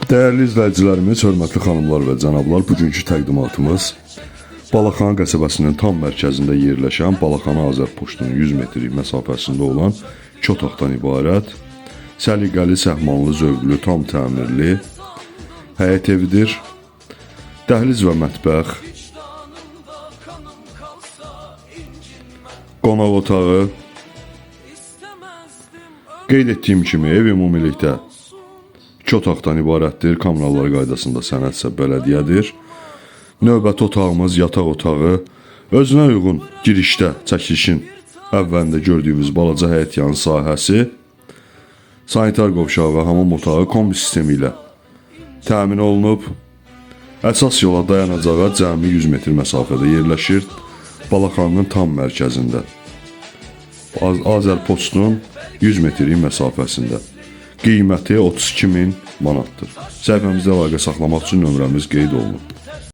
Dəyərli izləyicilərimiz, hörmətli xanımlar və cənablar, bugünkü təqdimatımız Balaxanı qəsəbəsinin tam mərkəzində yerləşən Balaxanı Azərpoçtunun 100 metrlik məsafəsində olan iki otaqdan ibarət, səliqəli, səhmanlı, zövqlü, tam təmirli həyət evidir. Dəhliz və mətbəx, qonaq otağı. Qeyd etdiyim kimi ev ümumilikdə iki otaqdan ibarətdir. Kommunallar qaydasında sənəd isə bələdiyyədir. Növbəti otağımız yataq otağı. Özünə uyğun girişdə çəkilişin əvvəlində gördüyümüz balaca həyət yanı sahəsi, sanitar qovşağı və hamam otağı kombi sistemi ilə təmin olunub. Əsas yola dayanacağa cəmi 100 metr məsafədə yerləşir. Balaxanının tam mərkəzində. Azərpostun 100 metrlik məsafəsində. Qiyməti 32 min manatdır. Səhifəmizdə əlaqə saxlamaq üçün nömrəmiz qeyd olunub.